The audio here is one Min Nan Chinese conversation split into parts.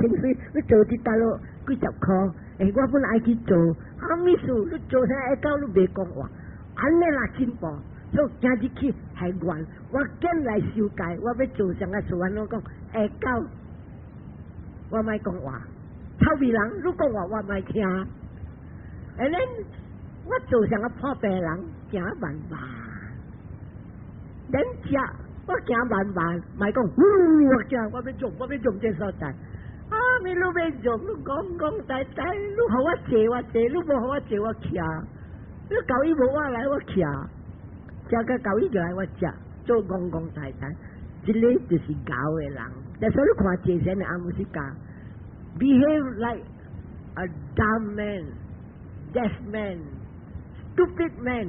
薪水，你做佇佗落幾十箍，欸，我本愛去做，啥物事你做啥會到你袂講話，按呢啦進步。所以今日去係願，我緊來修改，我欲做啥個事，按怎講會到，我莫講話，臭味人，你講話我莫聽。And then 我做啥個破病人，行慢慢，恁食我行慢慢，莫講，呼，我行，我欲做，我欲做這所在。啊，你欲做，你講講呆呆，你予我坐我坐，你無予我坐我徛。你交伊無我來我徛，食甲交伊就來我食，做戇戇呆呆，這個就是𠢕的人。但是你看坐禪的阿姆斯加，behave like a dumb man，deaf man, stupid man,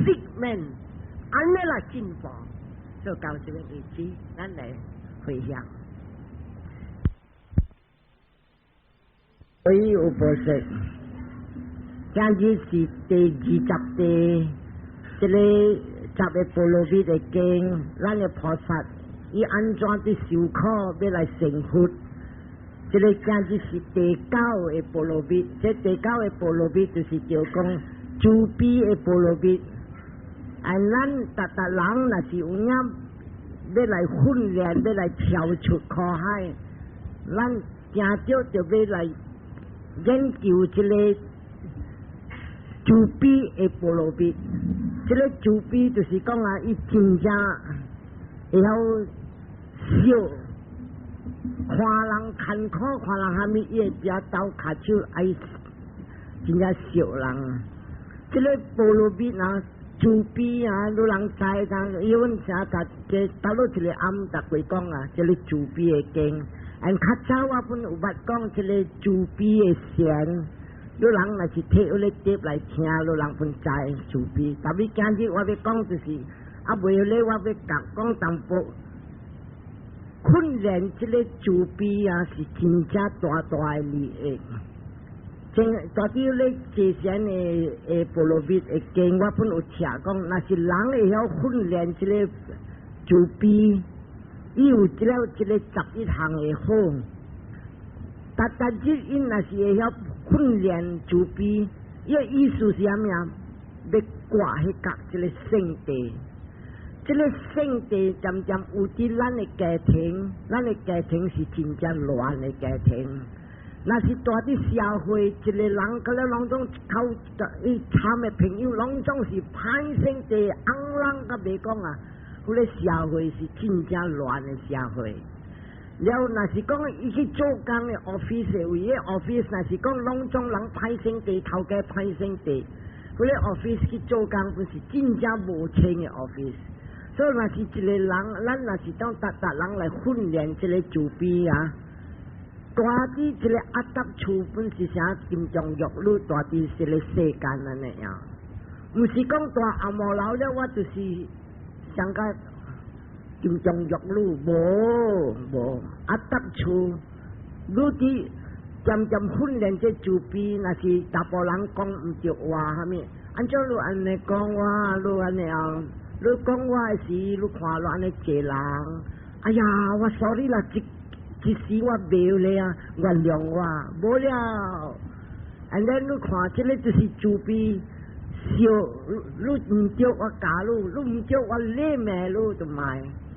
sick man，按呢啦進步，所以到這個為止，咱來回向。所以有菩薩，今日是第20地，這個十個波羅蜜的經，咱的菩薩伊按怎佇受苦欲來成佛？這個今日是第九個波羅蜜，這第九個波羅蜜就是叫講慈悲的波羅蜜。啊，咱逐逐人若是有影欲來訓練，欲來跳出苦海，咱定著就欲來研究這個慈悲的波羅蜜。這個慈悲就是講啊，伊真正會曉惜。看人艱苦，看人蝦米，伊會比較鬥跤手愛真正惜人。這個波羅蜜啊，慈悲啊，你人知影，伊阮成日這倒落一個暗，逐過講啊，這個慈悲的經。按較早我本有捌講這個慈悲的禪，你人若是摕彼個碟來聽，你人本知慈悲。但欲今日我欲講就是，啊，袂咧，我欲講講淡薄。訓練這個慈悲啊，是真正大大的利益。正大啲咧坐禪的的波羅蜜的經，我本有聽講，若是人會曉訓練這個慈悲，伊有這了這個11項的好。逐逐日𪜶若是會曉訓練慈悲，伊的意思是啥物啊？欲割彼角這個性地。這個性地漸漸有佇咱的家庭，咱的家庭是真正亂的家庭。若是蹛佇社會，一個人佮了攏總口伊參的朋友，攏總是歹性地，尪人佮袂講啊。彼個社會是真正亂的社會。了，若是講伊去做工的 office 位，彼 office 若是講攏總人歹性地，頭家歹性地，彼個 office 去做工，本是真正無清的 office。所以若是一個人，咱若是當逐逐人來訓練這個慈悲啊，蹛佇這個壓塔厝本是啥金裝玉女，蹛佇這個世間按呢樣，毋是講蹛紅毛樓了，我就是像個金裝玉女，無無壓塔厝，你佇漸漸訓練這慈悲，若是查埔人講毋著話，蝦米？按怎你按呢講我，你按呢樣？你講話的時，你看你按呢濟人，哎呀，我 sorry 啦，一一時我袂咧啊，原諒我，無了。And then 你看，這個就是慈悲，笑，你毋著我教你，你毋著我禮貌你就莫。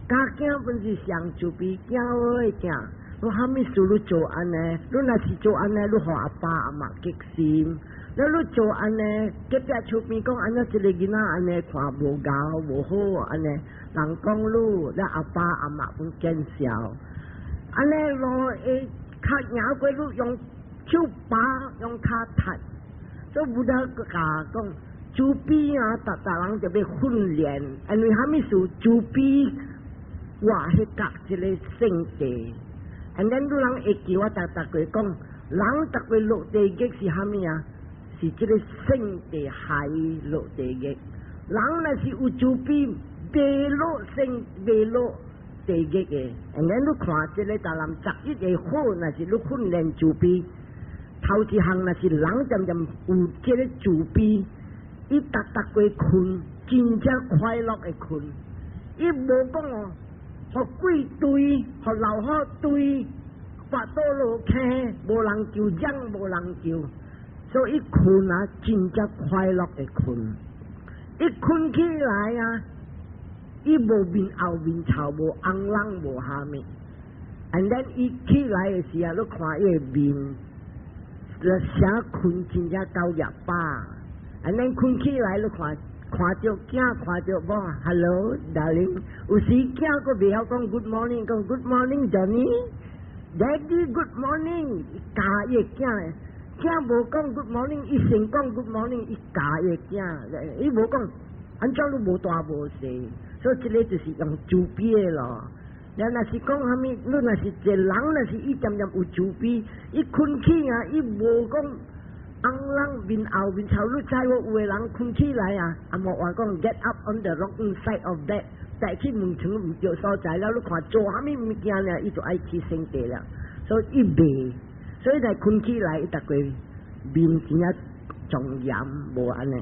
教囝本是上慈悲，囝會囝，你蝦米事你做按呢？你若是做按呢，你予阿爸阿媽激心。那你做按呢？隔壁厝邊講按呢一個囡仔按呢看無𠢕無好按呢，人講你，你阿爸阿媽本見笑。按呢路會較贏過你用手把用跤踢，所以佛陀教講慈悲啊，逐逐人就欲訓練，因為蝦米事慈悲活彼角這個性地。And then 你人會記我逐逐過講，人逐過落地獄是蝦米啊？是這個性地害落地獄。人若是有慈悲，袂落性，袂落地獄的。And then 你看這個大人11個好，若是你訓練慈悲，頭一項若是人漸漸有這個慈悲，伊逐逐過睏，真正快樂的睏。伊無講哦，予鬼追，予老虎追，跋倒落坑，無人救，人無人救，所以睏啊，真正快樂的睏。伊睏起來啊，伊無面後面臭，無紅人，無蝦米。And then 伊起來的時候，你看伊的面，寫睏真正夠入飽。And then 睏起來，你看看著囝，看著某，Hello，darling。有時囝閣袂曉講 Good morning，講 Good morning Johnny，Daddy Good morning。教伊的囝，囝無講 Good morning，伊先講 Good morning，伊教伊的囝，伊無講，按怎你無大無細，所以這个就是用慈悲的咯。你若是講蝦米，你若是一個人，若是伊漸漸有慈悲，伊睏起啊，伊無講紅人面後面臭，你知無？有的人睏起來啊，啊無話講 get up on the wrong side of bed，帶去門床毋著所在了，你看做蝦米物件呢？伊就愛起身體了，所以伊袂，所以來睏起來，伊逐個面真正莊嚴，無按呢。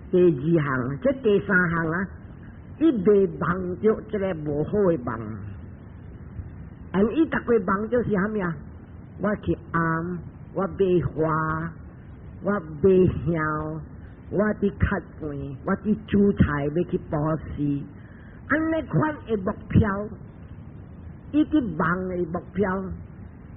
第二項，這第三項啊，伊袂夢著這个無好的夢。And 伊逐個夢就是蝦米啊？我去庵，我買花，我買香，我佇較飯，我佇煮菜欲去布施，按呢款的目標，伊佇夢的目標，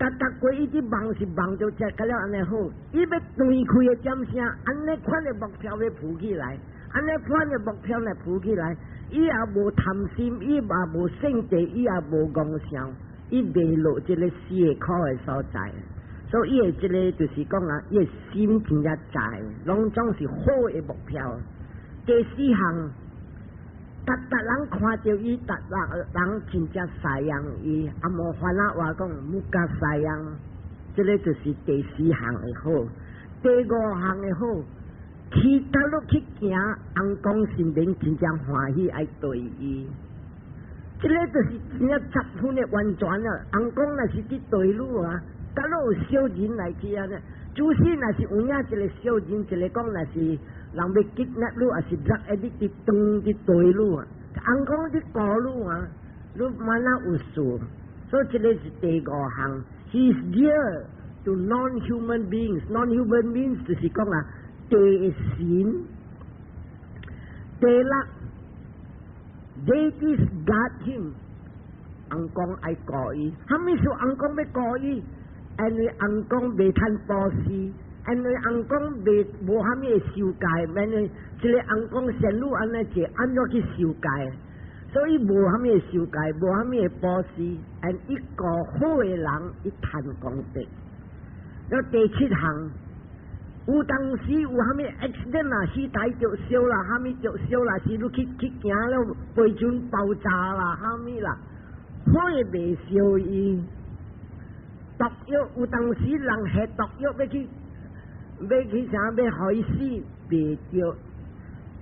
逐逐過伊佇夢是夢著食甲了按呢好，伊欲斷開的點聲，按呢款的目標欲浮起來，按呢款的目標來浮起來，伊也無貪心，伊也無性地，伊也無戇想。伊袂落這個死的苦的所在，所以伊的這个就是講啊，伊的心真正在，攏總是好的目標。第四項，逐逐人看著伊，逐逐人真正赡養伊，啊無煩惱話講，木甲赡養，這个就是第四項的好。第五項的好，去倒落去行，翁公神明真正歡喜愛對伊。這个就是真正十分的完全啊！翁公若是佇對你啊，假如有小人來去啊，主使若是有影一個小人，一個講若是人欲 kidnap 你，抑是 drug addict 佇當佇對你啊，翁公佇顧你啊，你滿哪有事？所以這个是第五項。He is dear to non-human beings. Non-human beings 就是講啊，地神、第六。Deities guard him，翁公愛顧伊，蝦米事翁公欲顧伊？因為翁公袂趁布施，因為翁公袂無蝦米會受戒，因為這个翁公仙女按呢坐，按怎去受戒？所以無蝦米會受戒，無蝦米會布施，and 一個好的人，伊趁功德。了第七項。有當時有蝦米 accident 啊，死台著燒啦，蝦米著燒啦，是你去去行了，飛船爆炸啦，蝦米啦，火袂燒伊。毒藥有當時人下毒藥欲去，欲去啥？欲予伊死，袂著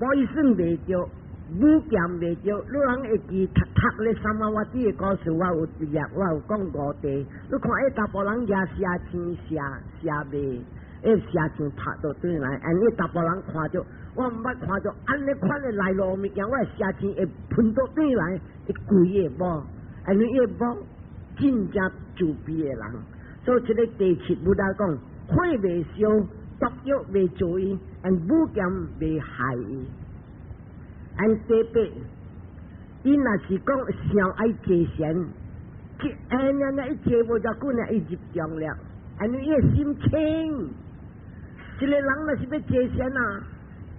，poison 袂著，武劍袂著。你人會記讀讀咧三摩瓦蒂的故事，我有一頁，我有講五地。你看彼查埔人舉射箭射射袂。伊射箭拍倒轉來，and 彼查埔人看著，我毋捌看著按呢款的來路物件，我射箭會噴倒轉來，伊規个某，and 伊个某真正慈悲的人，所以這个第七 Buddha 講，火袂燒，毒藥袂做伊，and 武劍袂害伊。And 第八，伊若是講想愛坐禪，哎呀呀，伊坐無偌久呢，伊入定了，and 伊的心清。一個人若是欲坐禪啊，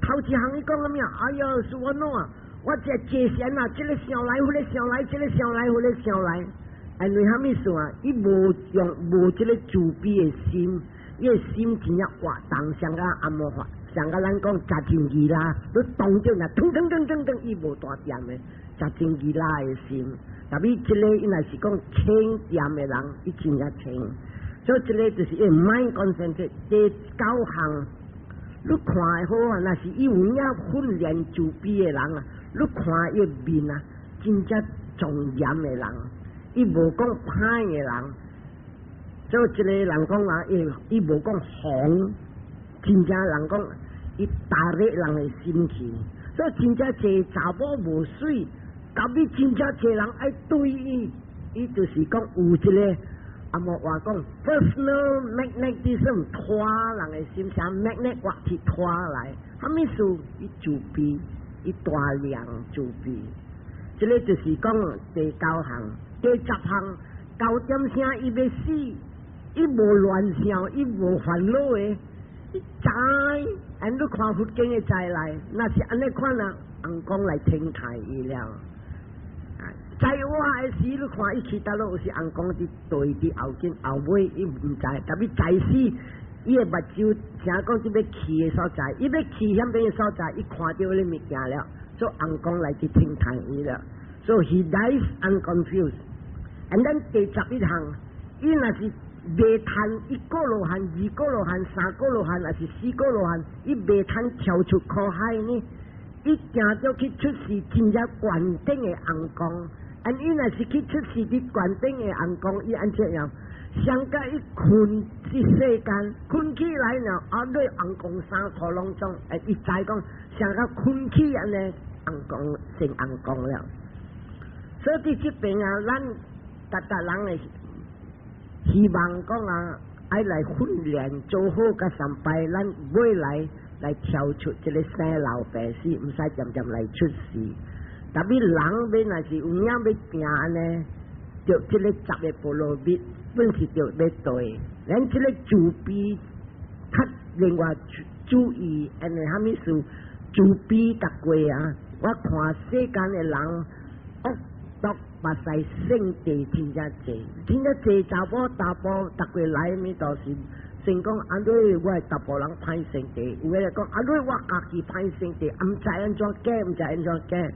頭一項伊講啥物啊？哎喲，是我喏啊！我這坐禪啊，這个想來，彼个想來，這个想來，彼个想來。因為蝦米事啊？伊無用無這个慈悲的心，伊的心真正活動，像個按摩法，像個咱講食真魚啦，你動著若噔噔噔噔噔，伊無大點的，食真魚啦的心。特別這个伊若是講清掂的人，伊真正清。所以這个就是伊 mind concentrate。第九項，你看好啊，若是伊有影訓練慈悲的人啊，你看伊面啊，真正莊嚴的人，伊無講歹的人。所以這个人講啊，伊伊無講紅，真正人講伊打熱人的心情。所以真正濟查某無媠，特別真正濟人愛對伊，伊就是講有這个。紅毛話講 personal magnetism 拖人的心，像 magnet 挖去拖來，啥物事？伊慈悲，伊大量慈悲。這个就是講第九項、第十項，九點聲伊欲死，伊無亂想，伊無煩惱的，伊知，按你看佛經的再來，若是按呢款啊，尪公來聽待伊了。啊，在我的時，你看伊去佗落有時尪公佇對佇後緊後尾，伊毋知，特別在死，伊的目睭聽講這欲去的所在，伊欲去遐邊的所在，伊看著彼个物件了。所以尪公來去聽待伊了，so he dies unconfused。And then 第十一項，伊若是袂通一果羅漢、二果羅漢、三果羅漢，抑是四果羅漢，伊袂通跳出苦海呢？伊定著去出世真正懸頂的尪公。and 伊若是去出世佇懸頂的尪公，伊按怎樣？上甲伊睏佇世間，睏起來了，啊，你尪公衫褲攏總，欸，伊知講上甲睏起按呢，尪公成尪公了。所以佇這邊啊，咱逐逐人的希望講啊，愛來訓練做好佮三拜，咱未來來跳出這个生老病死，毋使漸漸來出世。特別人欲若是有影欲行按呢，著這个十个波羅蜜，本是著欲對，咱這个慈悲較另外注意，因為啥物事？慈悲逐過啊！我看世間的人惡毒目屎聖地真正濟，真正濟查某查埔逐個來物都是先講按呢，我的查埔人歹性地，有的講按呢，我家己歹性地，毋知按怎改，毋知按怎改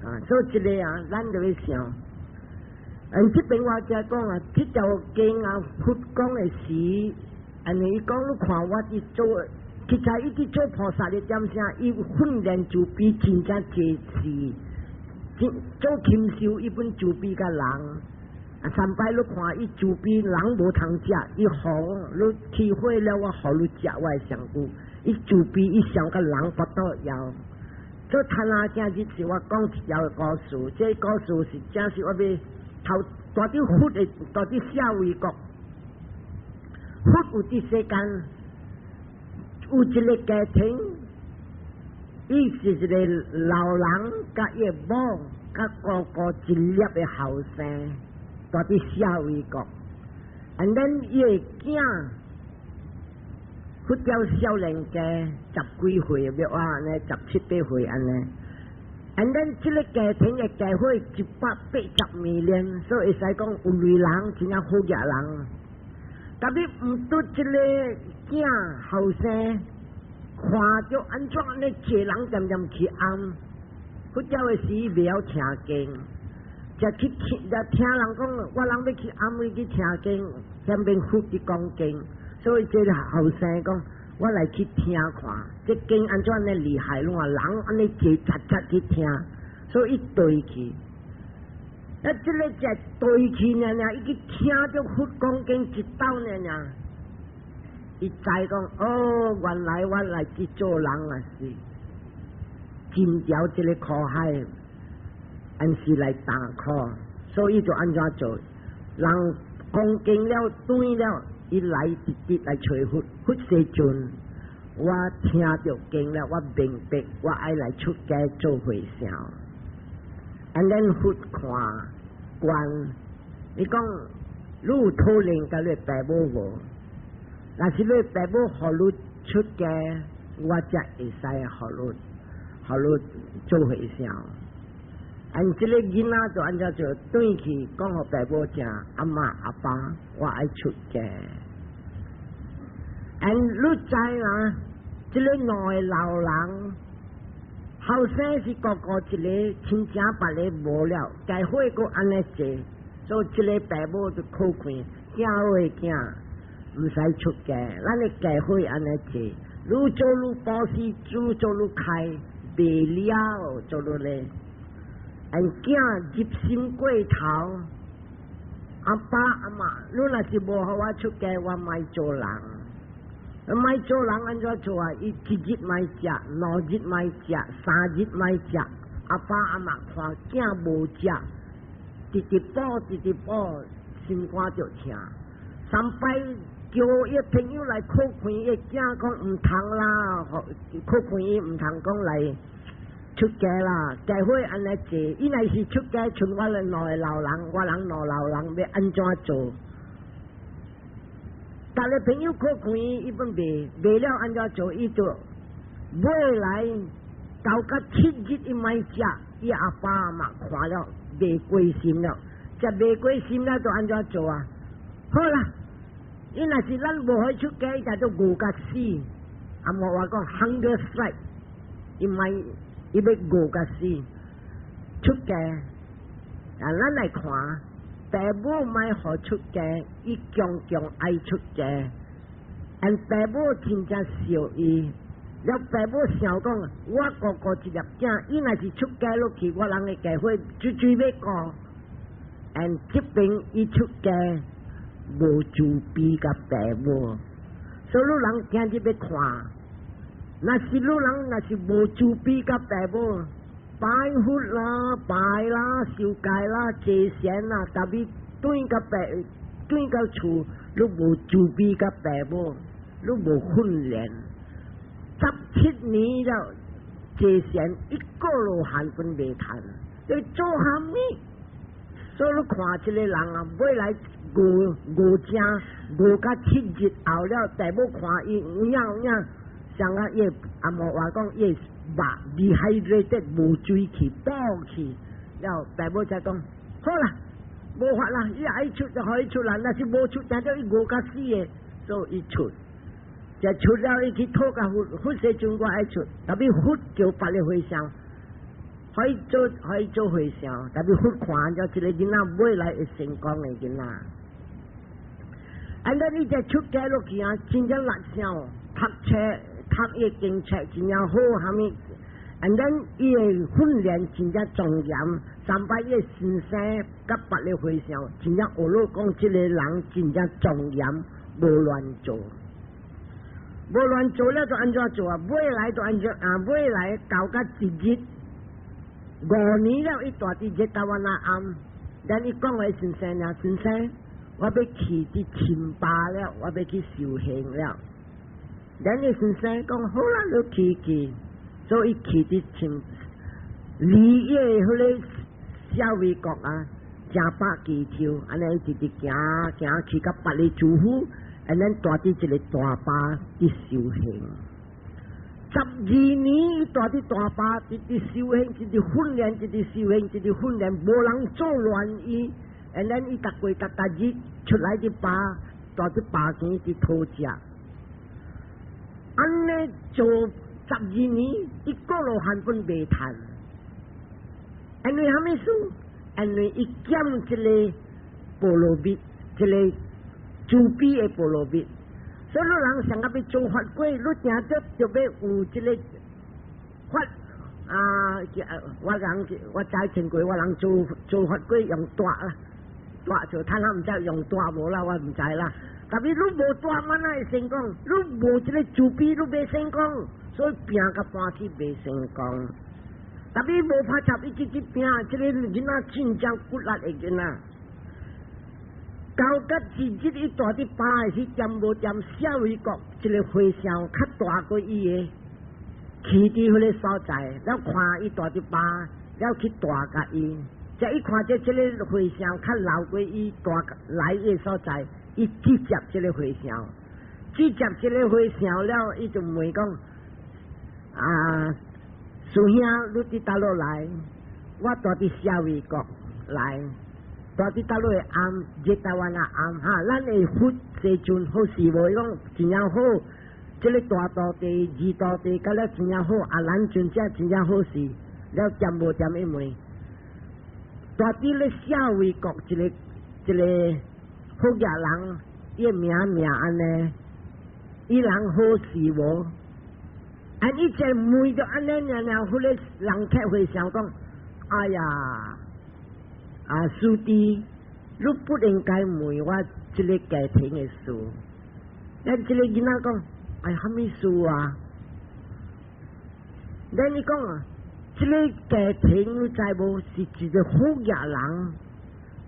啊！所以這个啊，咱就欲想。嗯，這邊我才講啊，這條經啊，佛講的時，按呢伊講你看我佇做，其實伊佇做菩薩的點啥，伊訓練慈悲真正濟事，做禽獸伊本慈悲佮人，啊，三擺你看伊慈悲人無通食，伊予你起火了，我予你食我的身軀，伊慈悲伊想佮人腹肚枵。做攤仔今日是我講一條故事，這個故事是正是我欲頭蹛佇佛的，蹛佇舍衛國，佛有佇世間有一个家庭，伊是一个老人佮伊某佮哥哥一粒的後生，蹛佇舍衛國。And then 伊的囝，佛掉少年家十幾歲，欲話按呢，十七八歲按呢。And then 這个家庭的家伙180 million，所以會使講有鐳人真正好額人。特別毋拄這个囝後生，看著按怎按呢濟人漸漸去按，佛教的時袂曉聽經，就去聽，就聽人講，我人欲去暗去聽經，前面佛佇講經，所以這个後生講，我來去聽看，這經按怎按呢厲害，攏話人按呢濟雜雜去聽，所以伊對去。啊，這个只對去爾爾，伊去聽著佛講經一道爾爾，伊知講哦，原來我來去做人啊是進掉這个苦海，按是來擔苦，所以就按怎做？人講經了，轉了，伊來直直來揣佛，佛世尊，我聽著經了，我明白，我愛來出家做和尚。And then 佛看觀，伊講你有討論佮你爸母無？若是你爸母予你出家，我才會使予你做和尚。按這个囡仔就按怎做，轉去講予爸母聽，阿嬤阿爸，我愛出家。And 你知啦，這个兩个老人，後生是哥哥一个，親情別个無了，家伙閣按呢濟，所以這个爸母就苦看，囝好的囝，毋使出家，咱的家伙按呢濟，愈做愈布施，愈做愈開，袂了做愈咧。按囝入心過頭，阿爸阿嬤，你若是無予我出家，我莫做人。莫做人按怎做啊？伊一日莫食，兩日莫食，三日莫食。阿爸阿嬤看囝無食，直直補，直直補，心肝就疼。三擺叫伊朋友來苦勸伊囝講毋通啦，苦勸伊毋通講來出家啦，家會按呢做，伊若是出家，賰我兩個老人，我人兩老人欲按怎做？逐个朋友苦勸伊，伊本袂袂了按怎做，伊就尾來到甲七日伊莫食，伊阿爸阿媽看了袂過心了，食袂過心了就按怎做啊？好啦，伊若是咱無予伊出家，伊就餓甲死。阿莫話講 hunger strike，伊莫伊欲餓甲死出家。啊，咱來看，爸母莫予出家，伊強強愛出家，and 爸母真正惜伊。了爸母想講，我顧顧一粒囝，伊若是出家落去，我人的家伙追追欲顧。and 這邊伊出家無慈悲共爸母，所以汝人今日欲看，若是汝人若是無慈悲共爸母，拜佛啦、拜啦、受戒啦、坐禪啦，但欲轉到爸轉到厝，你無慈悲共爸母，你無訓練。17年了，坐禪一個羅漢攏袂趁，你做啥物？所以你看這个人啊，尾來餓餓正餓甲七日後了，爸母看伊有影有影，像啊伊阿莫話講伊肉 dehydrated 無水氣飽去，了爸母才講好啦，無法啦，伊愛出就予伊出來，若是無出，定著伊餓甲死的，所以伊出。就出了伊去討共佛，佛世尊我愛出，但欲佛叫別个和尚，予伊做和尚，但欲佛看著這个囡仔未來會成功的囡仔。and then 伊就出家落去啊，真正力上讀冊讀伊經冊真正好，蝦米？and then 伊的訓練真正莊嚴，三擺伊的先生佮別个和尚真正學落講，這个人真正莊嚴，無亂做。無亂做了就按怎做啊？尾來就按怎啊？尾來到甲一日5年了，伊住佇熱達灣那庵，then 伊講予先生啊，先生，我欲去佇深巴了，我欲去修行了。then 伊先生講好啦，你去去，所以去佇深離伊的彼个舍衛國啊，成百幾丘，按呢一直行行去到別个諸府。and then 住佇一个大壩佇修行，12年住佇大壩，直直修行，直直訓練，直直修行，直直訓練，無人做亂伊。and then 伊逐過逐逐日出來佇壩，住佇壩邊佇討食。按呢做十二年，一個羅漢攏袂趁。因為蝦米事？因為伊減這个波羅蜜，這个慈悲的波羅蜜，所以汝人想欲做法會，你定著就欲有這个法啊！我人我早前過，我人做做法會用帶啦，帶做，睇下毋知用帶無啦，我毋知啦。但欲你無帶，按怎會成功？你無這个慈悲，你袂成功，所以拚甲半死袂成功。但欲無拍插，伊直直拚，這个囡仔真正骨力的囡仔。到甲一日伊住佇壩的時，踮無踮舍衛國一个和尚較大過伊的，去佇彼个所在，了看伊住佇壩，了去帶共伊。才伊看著這个和尚較老過伊，帶來伊的所在，伊直接這个和尚，直接這个和尚了，伊就問講：啊，師兄，你佇佗落來？我住佇舍衛國來。住佇佗落的庵，熱達灣仔庵哈，咱的佛世尊好勢無？伊講真正好，這个大徒弟、二徒弟，甲了真正好，阿難尊者真正好勢，了踮無踮伊問，住佇咧舍衛國一个一个好額人，伊名名按呢，伊人好勢無？啊！伊一問著按呢爾爾，彼个人客和尚講：哎呀！啊，師弟，你不應該問我這个家庭的事。咱這个囡仔講，哎，蝦米事啊？咱伊講啊，這个家庭你知無？是一個好額人，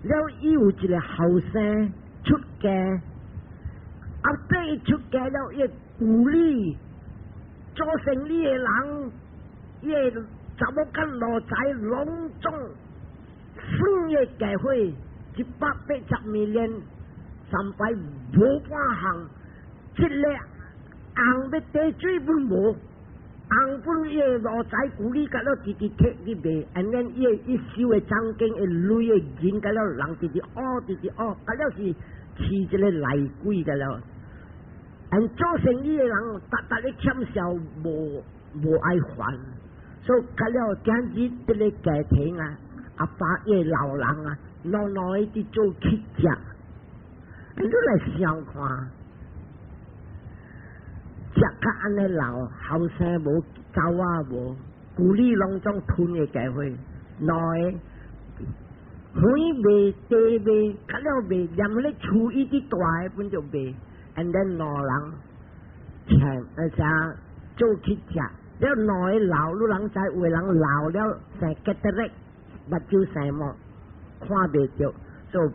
了伊有一個後生出家，後底出家了，伊鼓勵做生意的人，伊個查某佮奴才攏總算伊家伙180 million，三擺無半項，這個紅欲滴水本無。紅本伊個奴才鼓勵甲了直直摕去賣，and then 伊個伊收的獎金的鐳的銀甲了人直直挖直直挖，甲了是飼一個內鬼甲了。and 做生意的人，逐逐咧欠銷無無愛還，所以甲了今日這個家庭啊，阿爸伊個老人啊，老老的佇做乞食，你來想看。食較按呢老，後生無，查某無，舊里攏總吞的家伙，兩個魚賣，地賣，較了賣，連彼個厝伊佇大的本就賣，and then 兩人請啥做乞食，了兩個老，你人知有的人老了生 cataract，目睭生毛，看袂著，所以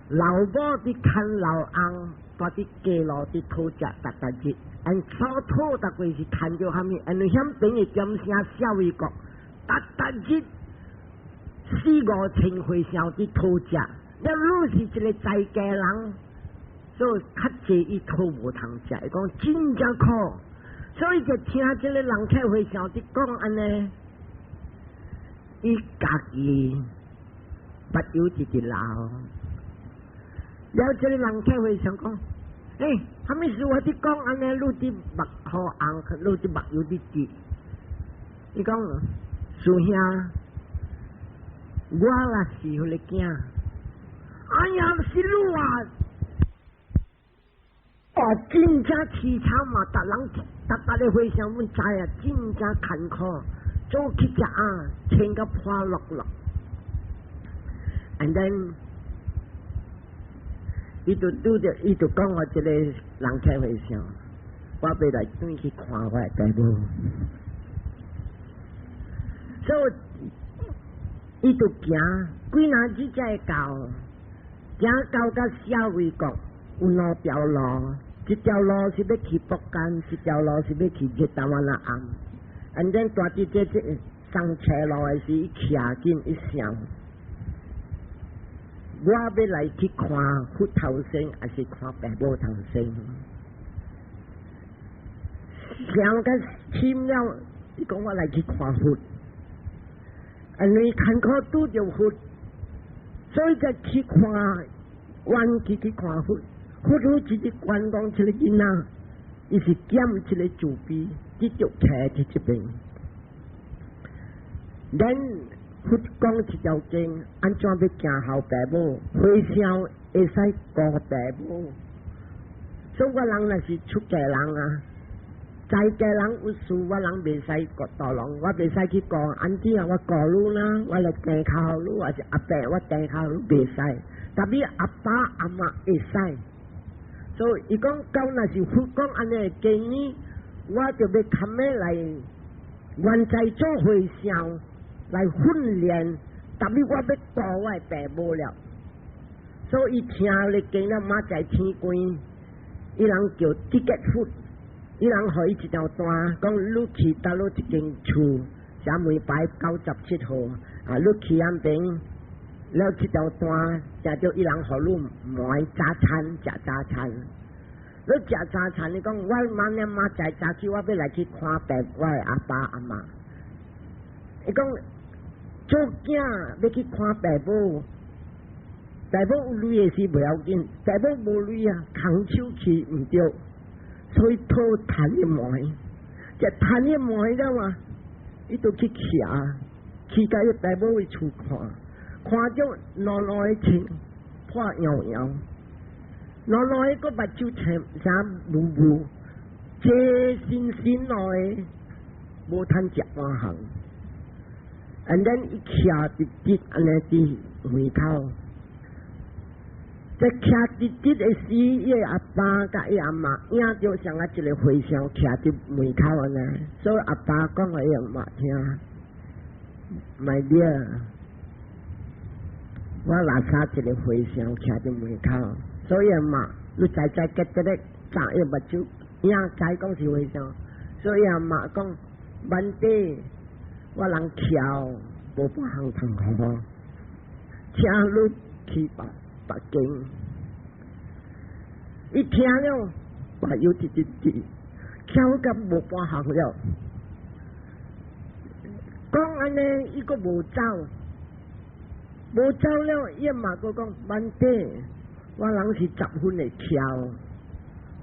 老某佇牽老翁，蹛佇街路佇討食，逐逐日。按草討逐過是趁著蝦米？因為遐邊的點聲舍衛國，逐逐日四五千和尚佇討食，了汝是一個在家人，所以較濟伊討無通食，伊講真正苦，所以就聽這個人客和尚佇講按呢，伊家己目睭直直流，了這個人客和尚講。欸，啥物事我佇講按呢？汝佇目好紅，汝佇目睭佇滴。伊講師兄，我若是彼個囝，哎呀，是汝啊！哦，真正淒慘嘛！逐人逐逐个和尚阮知啊，真正艱苦，做乞食啊，穿甲破落落。And then 伊就拄著，伊就講我這個人客和尚，我欲來轉去看我的爸母。所以伊就行幾若日才會到，行到佮舍衛國有兩條路，一條路是欲去薄間，一條路是欲去熱達瓦那暗。And then 蹛佇這這上斜路的時，伊徛緊一想。我欲來去看佛頭先，還是看爸母頭先？想甲深了，伊講我來去看佛，因為艱苦拄著佛，所以才去看，願去去看佛。佛好一直觀講這個囡仔，伊是減這個慈悲，直接徛佇這邊。咱佛講一條經，按怎欲行孝爸母？和尚會使顧爸母。所以我人若是出家人啊，在家人有事，我人袂使顧大人，我袂使去顧按怎啊，我顧汝啦，我來訂跤汝，還是阿伯我訂跤汝袂使，tapi 阿爸阿媽會使。所以伊講到若是佛講按呢建議，我就欲堪欲來願在做和尚來訓練，tapi 我欲顧我的爸母了。所以聽咧經了，明仔天光，伊人叫 ticket food，伊人予伊一張單，講你去佗落一間厝，寫門牌97號，啊，你去遐邊，了這張單，定著伊人予你買早餐，食早餐。你食早餐，你講我明仔明仔早起，我欲來去看爸，我的阿爸阿媽。伊講做囝欲去看爸母，爸母有鐳的時袂要緊，爸母無鐳啊，空手去毋對，所以討趁的糜，食趁的糜了嘛，伊就去徛，去共伊爸母的厝看，看著兩兩个穿破搖搖，兩兩个閣目睭青啥霧霧，這新新來無通食半項。And then 伊徛直直按呢佇門口，這徛直直的時，伊的阿爸佮伊阿媽影著像啊一個和尚徛佇門口按呢，所以阿爸講予伊阿媽聽，My dear，我垃圾一个和尚徛佇門口，所以嘛，你知知覺得咧眨伊目睭，影知講是和尚，所以阿媽講，問題我人巧無半項通予，請你去北北京。伊聽了，目睭直直直，巧甲無半項了。講按呢，伊閣無走，無走了，伊嘛閣講，問題我人是十分的巧，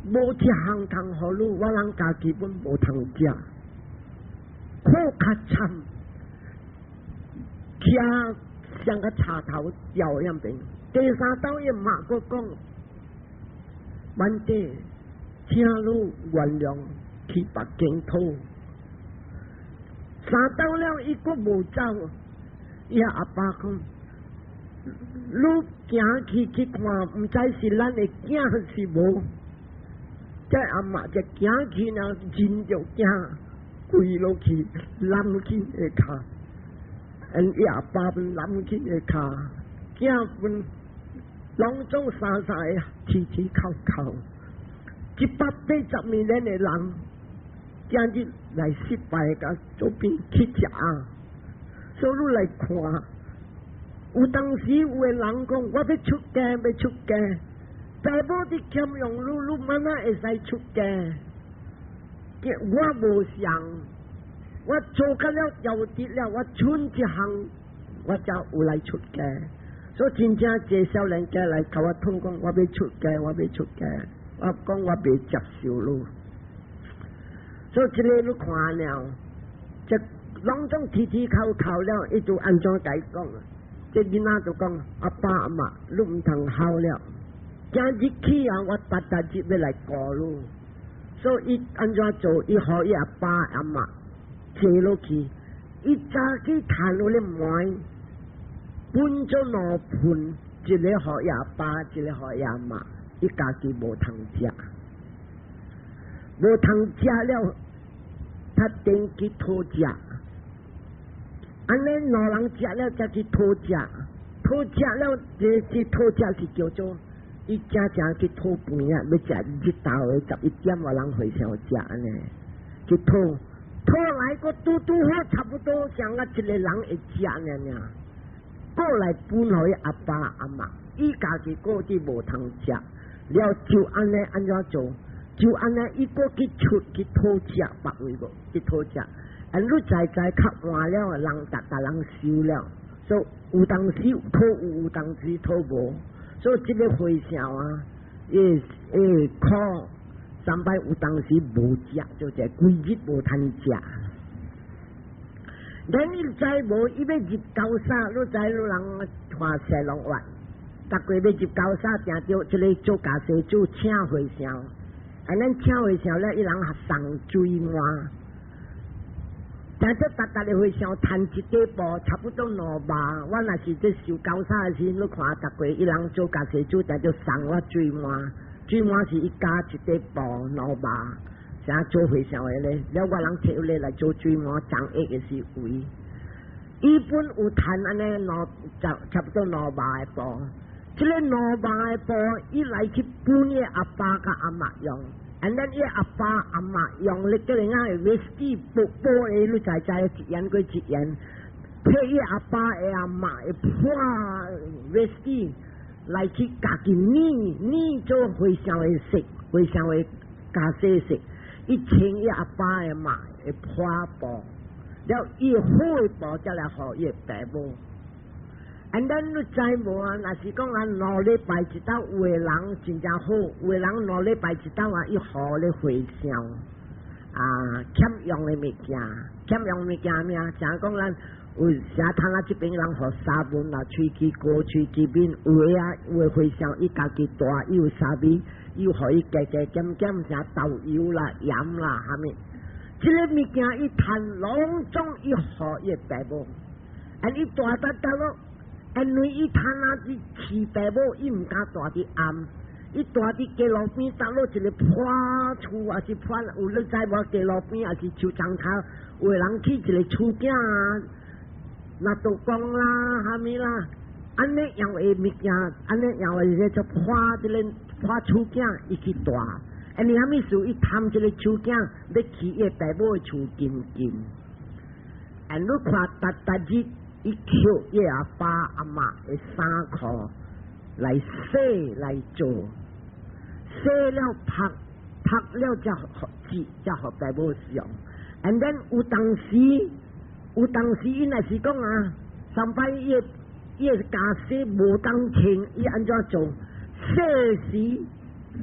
無一項通予你，我人家己本無通食，苦較慘，徛像個插頭掉樣邊。第三道伊嘛閣講，問題，請你原諒去北京討。三道了，伊閣無走，伊阿爸講：你行去去看，毋知是咱的囝是無。這阿媽就行去呢，認著囝，跪落去攬緊的跤，𪜶伊阿爸本攬緊的跤，囝本攏總三三個啼啼哭哭，180年的人，今日來失敗共做變乞食啊！所以你來看，有當時有的人講，我欲出家，欲出家，爸母佇欠用你，你按怎會使出家？我無相，我做甲了調節了，我剩一項，我才有來出家。所以真正濟少年家來共我通講，我欲出家，我欲出家，我講我袂接受你。所以這个你看了，這攏總啼啼哭哭了，伊就按怎共伊講？這囡仔就講：阿爸阿媽，你毋通哭了。今日起啊，我逐逐日欲來顧你。所以伊按怎做？伊予伊阿爸阿媽坐落去，伊早起趁落咧糜，分做兩份，一个予伊阿爸，一个予伊阿媽，伊家己無通食，無通食了，他登去討食。按呢兩人食了，才去討食，討食了，這這討食是叫做伊正正去討飯啊，欲食日頭的11點外人和尚食按呢，去討，討來閣拄拄好，差不多像啊一个人會食爾爾，過來分予伊阿爸阿媽，伊家己閣佇無通食，了就按呢按怎做？就按呢，伊閣去出去討食，別位閣去討食。啊，你知知較晚了，人逐逐人收了，所以有當時討有，有當時討無。所以這个和尚啊，伊伊苦三擺有當時無食，就這規日無通食。咱你知無？伊欲入高沙，你知你人看雪龍月，逐個欲入高沙，定著這个做家世主請和尚。啊，咱請和尚了，伊人送水碗。定著逐逐个和尚趁一塊布，差不多兩百。我若是這受高沙的時，你看逐個伊人做家世主，定著送我水碗。水碗是伊加一塊布兩百，啥做和尚的咧？了我人摕來來做水碗，長壓的是位。伊本有趁按呢兩差差不多兩百的布，這个兩百的布，伊來去分伊阿爸佮阿媽用。And then 伊阿爸阿媽用咧，叫人啊威士忌薄薄的，你知知一言過一言，配伊阿爸的阿媽的破威士忌來去家己捏捏做和尚的色，和尚的家洗色，伊穿伊阿爸的媽的破布，了伊好的布才來予伊的爸母。And then 你知無啊？若是講啊，兩禮拜一擺有的人真正好，有的人兩禮拜一擺啊，伊予咧和尚啊，欠用的物件，欠用物件咩？像講咱有啥通啊？這邊人予沙文啦，喙齒膏、喙齒面，有的啊，有的和尚伊家己帶，伊有沙米，伊有予伊加加減減啥豆油啦、鹽啦，啥物？這个物件伊趁攏總伊予伊的爸母，啊，伊大得得咯。因為伊趁啊去飼爸母，伊毋敢蹛佇暗，伊蹛佇街路邊，搭落一个破厝，抑是破有你知無？街路邊抑是樹叢頭，有的人起一个厝囝啊，若都講啦，蝦米啦，按呢樣的物件，按呢樣的就破這个破厝囝，伊去蹛。因為啥物事？伊貪這个厝囝，欲去伊爸母的厝近近。And 你看，逐逐日伊抾伊阿爸阿嬤的衫褲來洗來做，洗了曝，曝了才予折，才予爸母用。And then 有當時，有當時伊若是講啊，上擺伊的家私無當穿，伊按怎做？洗時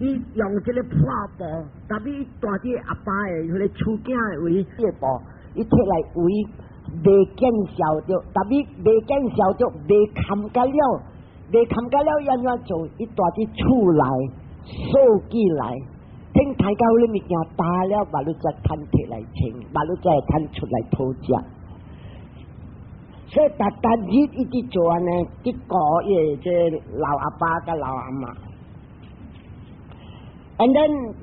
伊用這个破布，特別伊蹛佇阿爸的彼个厝囝的位，這个布伊提來圍，袂見笑著，特別袂見笑著，袂冚甲了，袂冚甲了，伊按怎做？伊蹛佇厝內鎖起來，等睇到彼物件焦了，目你才通提來穿，目你才會通出來討食。所以逐逐日一直做按呢，去顧伊的這老阿爸佮老阿嬤。And then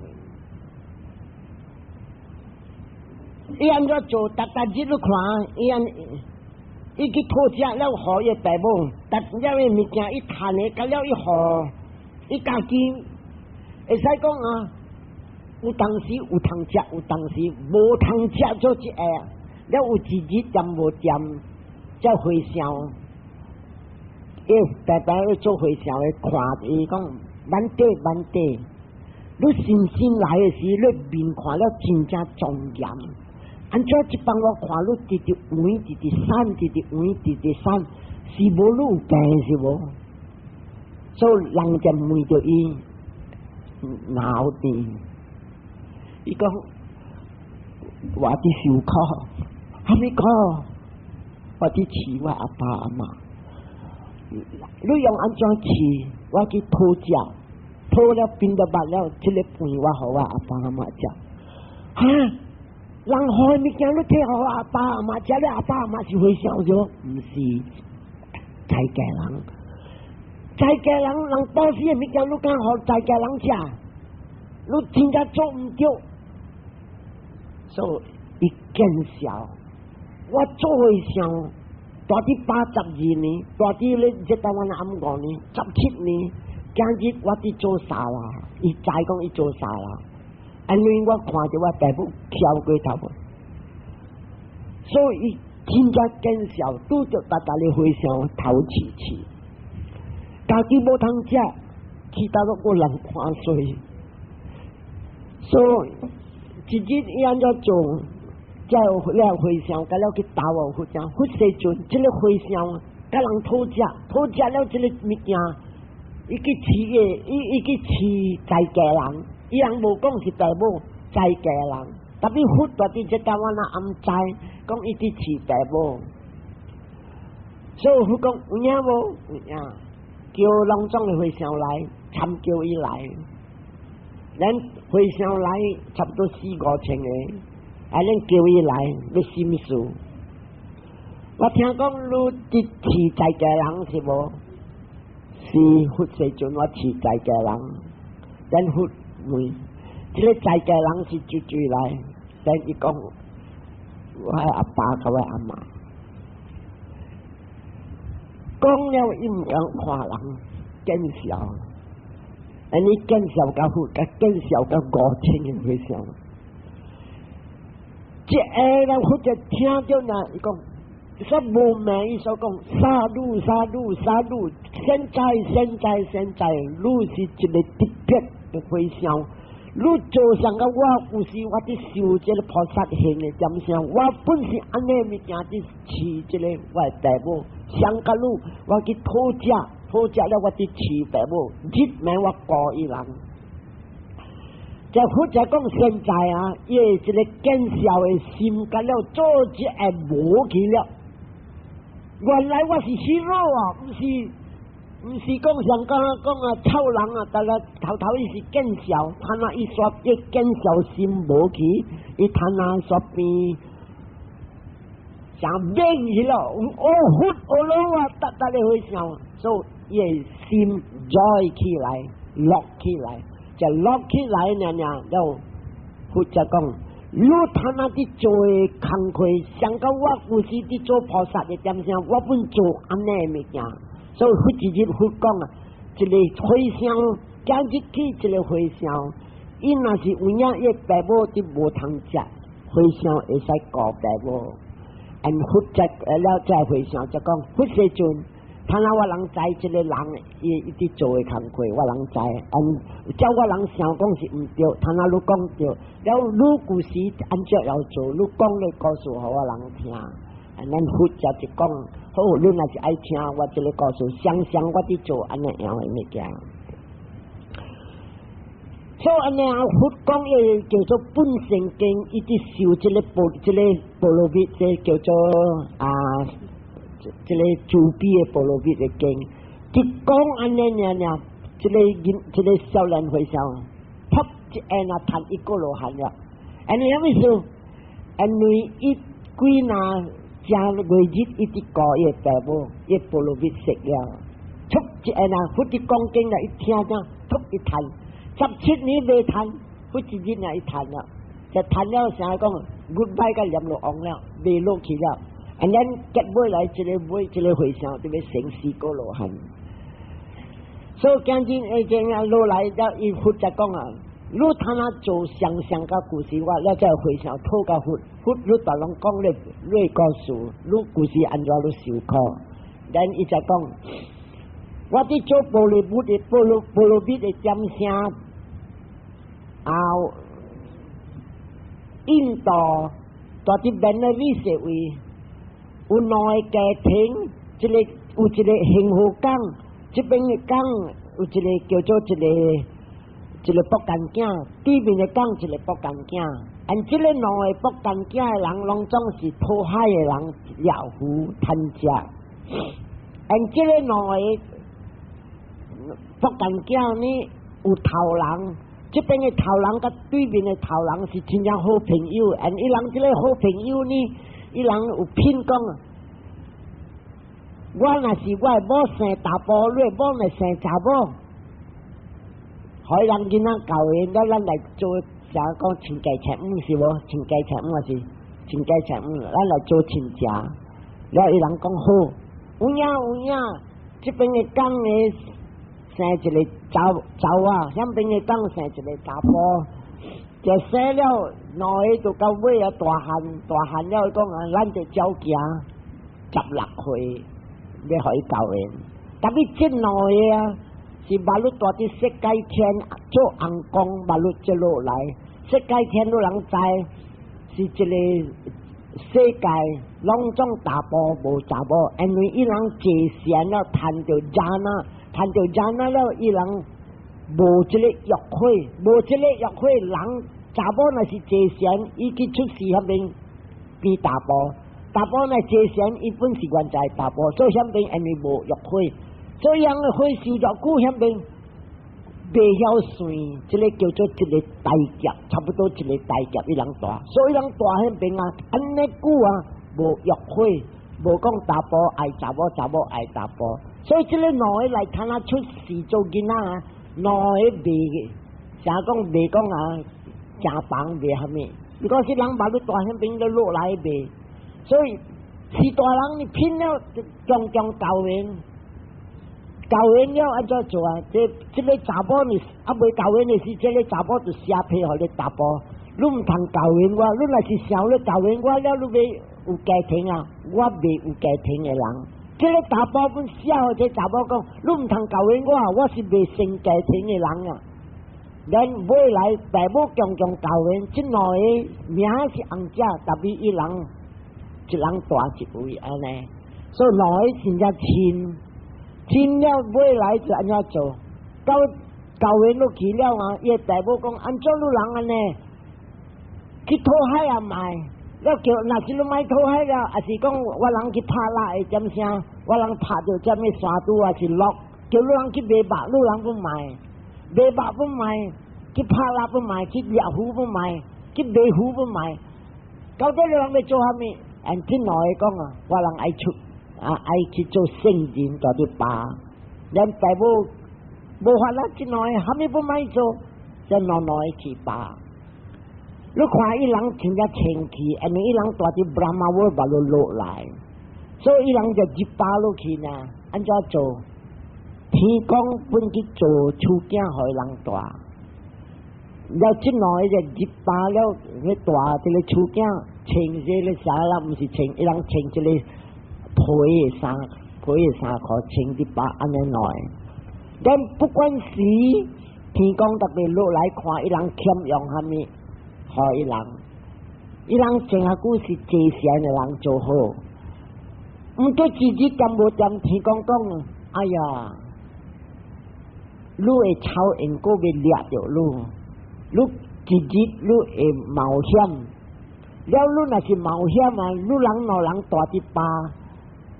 伊按怎做？逐逐日你看，伊按伊去討食了，予伊爸母，逐了伊物件伊趁的，佮了伊予伊家己會使講啊，有當時有通食，有當時無通食做一下，了有一日恬無恬，才和尚，伊白白做和尚的看伊講，慢啲慢啲，你新生來的時，你面看了真正莊嚴。按怎這擺我看你直直黃，直直瘦，直直黃，直直瘦，是無你有病是無？所以人就問著伊腦病，伊講我佇受苦，蝦米苦？我佇飼我阿爸阿嬤。你用按怎飼？我去討食，討了變到捌了，這个飯我予我阿爸阿嬤食。哈？人予的物件你提予阿爸阿嬤食，你阿爸阿嬤是和尚著？毋是，在家人，在家人人布施的物件，你敢予在家人食？你真正做毋著，所以伊見笑。我做和尚，蹛佇82年，蹛佇咧這台灣暗5年，17年，今日我佇做啥啦？伊知講伊做啥啦？因為我看著我爸母翹過頭，所以真正見笑，拄著逐逐个和尚頭飼飼，家己無通食，其他攏予人看衰。所以一日伊按怎做，才有了和尚，佮了去投哦佛像，佛世尊，這个和尚佮人討食，討食了這个物件，伊去飼的，伊去飼在家人。伊人無講是爸母在家人，特別佛蹛佇這台灣啊，毋知講伊佇飼爸母，所以佛講有影無？有影，叫攏總的和尚來，參叫伊來，咱和尚來差不多四五千个，啊，咱叫伊來欲審事。我聽講你佇飼在家人是無？是佛世尊，我飼在家人，咱佛問，這个在家人是絕對來，咱伊講，我阿爸佮我阿嬤，講了伊毋敢看人，見笑，按呢見笑佮佛，佮見笑佮5000个和尚，這下人佛就聽著呢，伊講，說無明，伊所講，sadhu sadhu sadhu，善哉善哉善哉，你是一个特別的和尚，你做啥個我有時我佇修這个菩薩行的點聲，我本是按呢物件佇飼這个我的爸母，上甲你我去討食，討食了我佇飼爸母，日暝我顧伊人。這佛就講現在啊，伊的這个見笑的心，佮了做一下無去了。原來我是 hero 啊，毋是。毋是講像剛剛講啊，臭人啊，但係頭頭伊是見笑，睇那伊煞伊見笑心無去，伊睇那煞變成變去了，哦佛哦羅啊，逐逐个和尚，所以伊的心 joy 起來，樂起來，就樂起來爾爾了，佛就講，你睇那佇做的工課，上到我有時佇做菩薩的點聲，我本做按呢物件。所以佛一日佛講啊，一个和尚今日起一个和尚，伊若是有影伊爸母佇無通食，和尚會使顧爸母。And 佛才了，這和尚就講佛世尊，倘若我人知這个人伊伊佇做的工課，我人知，and 照我人想講是毋對，倘若你講對，了你舊時按怎樣做，你講个故事予我人聽。And 咱佛才一講，好，你若是愛聽我這个故事，想想我佇做按呢樣的物件。所以按呢啊，佛講伊叫做本生經，伊佇修這个波這个波羅蜜，這叫做啊，這个慈悲的波羅蜜的經。一講按呢爾爾，這个囡這个少年和尚，噗一按啊，趁一個羅漢了。按呢啥意思？因為伊幾若正月日一直顧伊的爸母，伊波羅蜜熟了，噗一按啊，佛佇講經了，一聽這噗一趁。17年未趁，佛一日也伊趁了，就趁了啥講，goodbye 甲閻羅王了，未落去了。And then 結尾來這个尾這个和尚就欲成四果羅漢。所以今日會這樣落來了，伊佛才講啊，你通啊做想像甲故事，我了才和尚討共佛，佛你逐攏講咧，你故事，你故事按怎你受苦？Then 伊才講，我佇做波羅蜜的波羅波羅蜜的點聲。啊！印度蹛佇邊的社會有兩个家庭，一个有一个幸福港，這邊的港有一个叫做一个一个僕乾囝，對面的港一个僕乾囝。And 這个兩个僕乾囝的人，攏總是討海的人，獵魚趁食。And 這个兩个僕乾囝呢，有頭人。這邊的頭人佮對面的頭人是真正好朋友，and 伊人這个好朋友呢，伊人有聘講，我若是我的某生查埔，你的某若生查某，予人囡仔教的，了咱來做啥講親家親母是無？親家親母還是親家親母？咱來做親家，了伊人講好，有影有影，這邊的講的生一个查查仔，遐邊的講生一个查埔，就生了兩个就到尾啊大漢，大漢了講啊，咱就照行16歲，欲予伊教緣。Tapi 這兩个啊，是馬路蹛佇色界天做尪公，馬路接落來，色界天都人知，是一个世界攏總查埔無查某，因為伊人坐禪了，趁著 jhana，趁著 jhana 了，伊人無這个欲火，無這个欲火，人查某若是坐禪，伊去出世彼邊變查埔，查埔若坐禪，伊本是原在查埔，所以彼邊因為無欲火，所以人的火燒偌久，彼邊袂曉算，這个叫做一个大劫，差不多一个大劫伊人蹛，所以人蹛彼邊啊，按呢久啊，無欲火，無講查埔愛查某，查某愛查埔，所以這个兩个來看啊出世做囡仔啊，兩个袂，啥講袂講啊，食飯袂蝦米，如果是人把你蹛彼邊都落來袂，所以是大人你騙了，強強教緣。教緣了按怎做啊？這這个查某呢，猶未教緣的時，這个查某就寫批予你查埔。你毋通教緣我，你若是想你教緣我了，你欲有家庭啊？我袂有家庭的人。這个查埔本寫予這查某講，你毋通教緣我，我是袂生家庭的人啊。咱未來爸母強強教緣，這兩个名是尪姐，tapi 伊人一人大一位按呢，所以兩个真正親。親了尾來就按怎做？到教緣落去了啊！伊爸母講：按怎你人按呢？去討海也莫，了叫若是你莫討海了，抑是講我人去拍獵的點聲，我人拍著啥物山豬抑是鹿，叫你人去賣肉，你人不賣，賣肉不賣，去拍獵不賣，去獵魚不賣，去賣魚不賣，到底你人欲做啥物？按這兩个講啊，我人愛出。啊，愛去做聖人，蹛佇巴，咱爸母無法啦，這兩個蝦米不莫做，這兩兩個去巴。你看伊人真正清氣，因為伊人蹛佇 Brahma world 把路落來，所以伊人就入巴落去呢，按怎做？天公分去做厝囝予人蹛，了這兩个就入巴了，去蹛這个厝囝穿這个衫啦，毋是穿，伊人穿這个皮的衫，皮的衫褲穿佇巴按呢來。但不管是天公特別落來看伊人欠用啥物，予伊人，伊人前下久是濟善的人做好，毋過一日恬無恬天公講，哎呀，你的臭緣閣欲掠著你，你一日你會冒險，了你若是冒險啊，你人兩人蹛佇巴，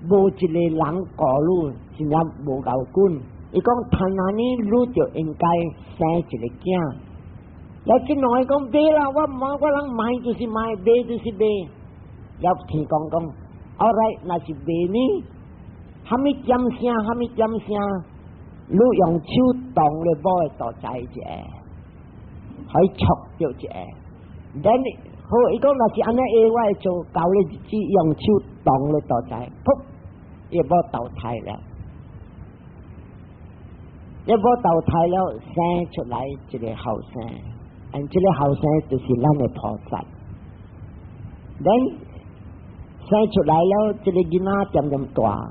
無一个人顧你，真正無夠滾。伊講，趁按呢，你就應該生一个囝。了這兩个講袂啦，我毋我人買就是買，賣就是賣。了天公講，all right，若是賣呢，蝦米點聲，蝦米點聲，你用手動咧某的肚臍一下，可以戳著一下。then 好，伊講若是按呢下，我會做到咧日子，用手動咧肚臍，噗，伊某投胎了。伊某投胎了，生出來一個後生，and 這个後生就是咱的菩薩。then 生出來了，這个囡仔漸漸大，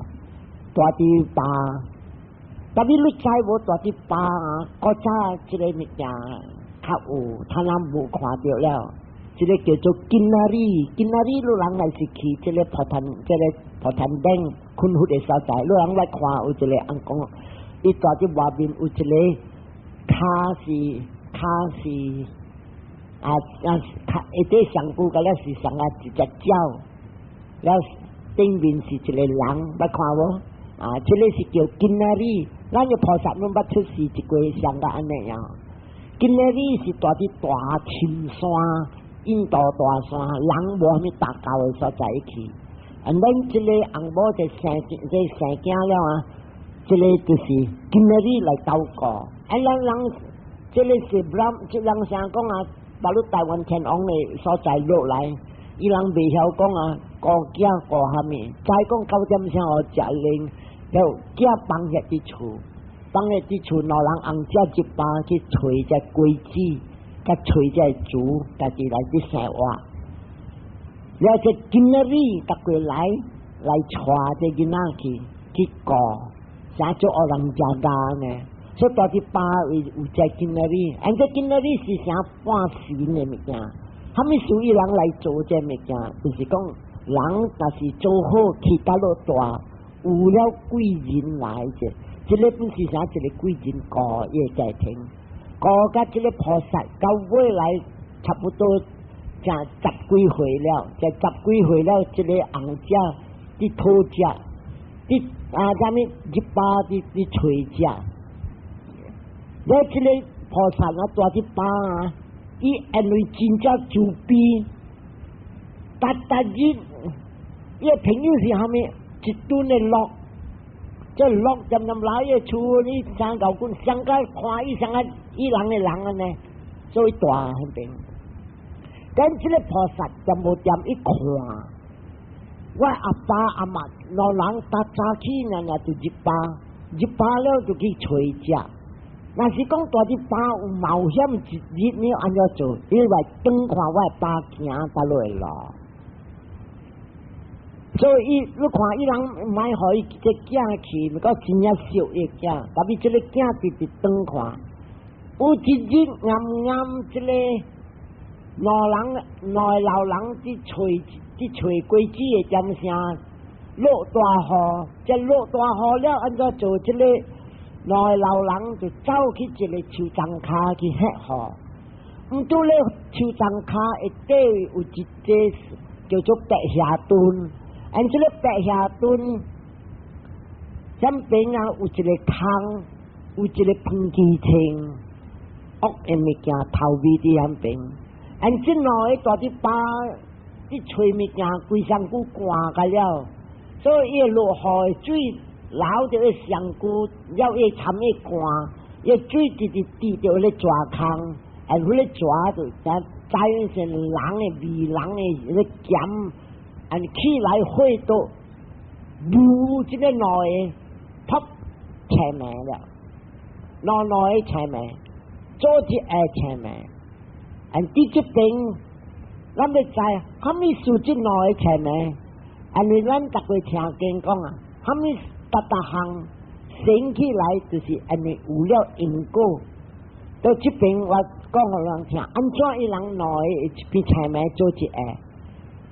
蹛佇巴。但是你知無蹛佇巴啊？古早這个物件較有，他人無看著了。這个叫做กินรี，กินรี你人若是去這个普陀，這个普陀頂困佛的所在，你人來看有一个翁公，伊蹛佇外面有一个跤是跤是啊啊，跤下底上久個了是上啊一隻鳥，了頂面是一个人，捌看無？啊，這个是叫กินรี，咱个菩薩攏捌出世一過像個按呢樣。กินรี是蹛佇大深山，印度大山，人無啥物達到的所在去。啊，咱這个翁某就生這生囝了啊，這个就是กินรี來鬥過。啊，咱人這个是不，這人啥講啊？把你台灣天王的所在落來，伊人袂曉講啊，顧囝顧蝦米？再講9點鐘予食奶，了囝放遐佇厝，放遐佇厝，兩人翁仔一班去揣這果子，佮揣這薯，家己來去生活。了這กินรี逐過來來帶這囡仔去去顧，啥做烏人食家呢？所以蹛佇巴位有這กินรี，按這กินรี是啥半神的物件？蝦米事伊人來做這物件？就是講人若是做好去到落大，有了貴人來者，這个本是啥？一个貴人顧伊個家庭，顧甲這个菩薩到尾來差不多成十幾歲了，這十幾歲了，這个翁仔佇討食，佇啊啥物入巴佇佇揣食。了這个菩薩啊，蹛佇巴啊，伊因為真正慈悲，逐逐日，伊的朋友是蝦米？一頓的鹿，這鹿漸漸來伊厝，你三舊棍，上個看伊上個伊人的人按呢，所以蹛彼邊。但這个菩薩恬無恬伊看，我阿爸阿媽老人逐早起爾爾就入巴，入巴了就去揣食。若是講蹛佇巴有冒險一日，你按怎做？伊來轉看我的爸行佗落路。所以你看伊人毋愛予伊這囝去，毋過真正惜伊囝，但是這个囝直直轉看。有一日暗暗，這个兩人兩个老人佇揣佇揣果子的點聲落大雨，這落大雨了，按怎做？這个兩个老人就走去一个樹叢跤去歇雨。毋拄咧樹叢跤下底有一個叫做白霞墩，按這個白霞墩，這邊啊有一個空，有一個噴氣槍，惡的物件頭尾佇遐邊。按這兩个蹛佇巴佇揣物件，規身軀寒甲了，所以伊會落雨的水流著伊身軀，了伊參伊寒，伊水直直滴著彼個蛇空，啊，彼個蛇就知影是人的味，人的彼個鹹，按起來火毒，無這个兩个噗清明了，兩兩个清明，做一个清明。And 佇這邊，咱欲知啥物事這兩个清明？因為咱逐個聽經講啊，啥物逐逐項生起來，就是因為有了因果。到這邊我講予人聽，按怎伊人兩个會變清明做一个？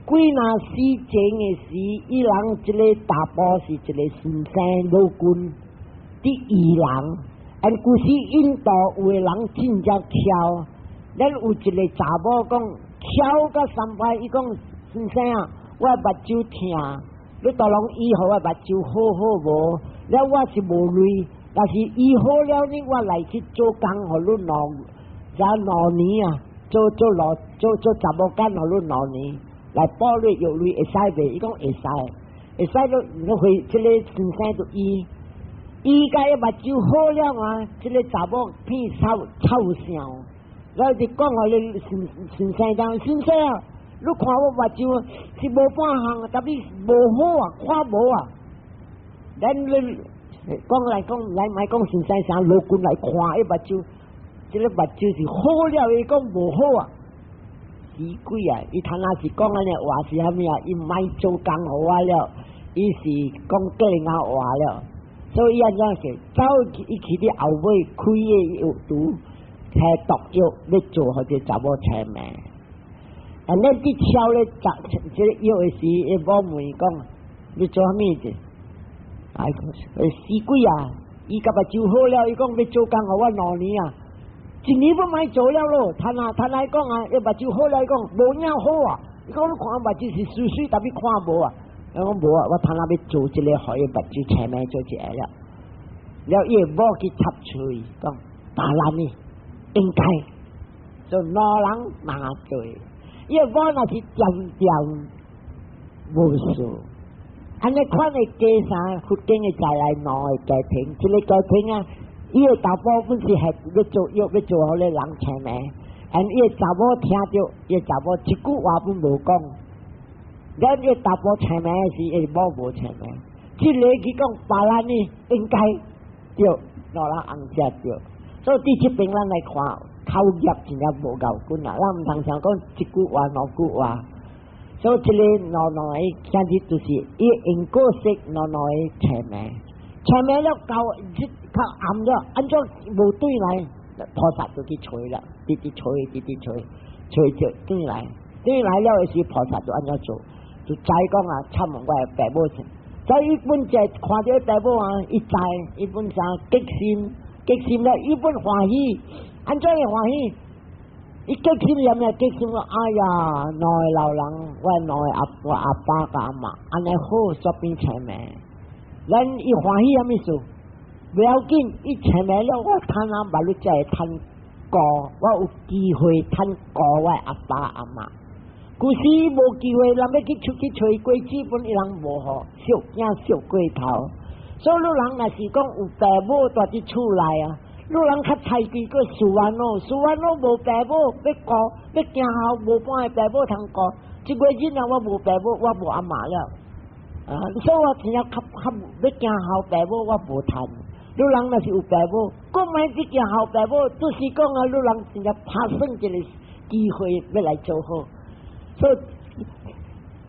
幾若世前的時，伊人這个查埔是一个先生老君佇醫人，按古時印度有的人真正巧，咱有一个查某講巧甲三擺，伊講先生啊，我目睭疼，你都攏醫予我目睭好好無？了我是無鐳，但是醫好了呢，我來去做工予你兩，這兩年啊，做做老做做查某囝予你兩年，來報你藥鐳會使袂？伊講會使，會使你你回這个先生就醫，醫甲伊目睭好了啊，這个查某變臭臭相，了就講予你先先生講，先生啊，你看我目睭是無半項，但是無好啊，看無啊。咱你講來講來，莫講先生啥老君來看伊目睭，這个目睭是好了，伊講無好啊。死鬼啊！伊頭若是講按呢話是啥物啊？伊莫做工予我了，伊是講假話了。所以伊按怎說？走伊去佇後尾開个藥櫥，提毒藥欲做予這查某清明。啊，咱佇敲咧這這个藥的時，伊某問伊講：你做啥物子？哎，死鬼啊！伊共目睭好了，伊講欲做工予我兩年啊！一年不莫做了咯，他若他來講啊，伊目睭好了，伊講無影好啊！伊講你看目睭是水水，但欲看無啊？伊講無啊，我他若欲做這个，予伊目睭清明做一个了。了伊某去插喙講，大難呢，應該做兩人嘛做。伊某若是恬恬無事。按呢款的家啥，佛經的再來兩个家庭，這个家庭啊，伊的查埔本是係欲做藥，欲做予彼人清明，and 伊的查某聽著，伊的查某一句話攏無講。咱伊查埔清明時，伊某無清明。這个去講別人呢，應該對，兩人紅才對。所以佇這邊咱來看，口業真正無夠骨啊！咱毋通想講一句話兩句話。所以這个兩兩个，其實就是伊因果識兩兩个清明，清明了到較暗了，按怎無轉來？菩薩就去揣了，直直揣，直直揣，揣著轉來，轉來了的時，菩薩就按怎做？就知講啊，參我的爸母親。所以伊本就看著爸母啊，伊知伊本啥激心，激心了，伊本歡喜，按怎會歡喜？伊激心有咩激心？哎呀，兩个老人，我兩个阿我阿爸佮阿嬤，按呢好煞變清明。咱伊歡喜啥物事？不要緊，伊清明了，我趁啊，捌你才會趁顧，我有機會趁顧我阿爸阿嬤。古時無機會，人欲去出去揣果子，本伊人無予，燒驚燒過頭。所以汝人若是講有爸母蹛佇厝內啊，汝人較菜雞閣輸完咯，輸完咯無爸母欲顧，欲行孝無半个爸母通顧。這個囡仔我無爸母，我無阿嬤了。啊，所以我真正較較欲行孝爸母，我無趁。汝人若是有爸母，閣莫去行孝爸母，就是講啊，汝人真正拍算一个機會欲來做好。所以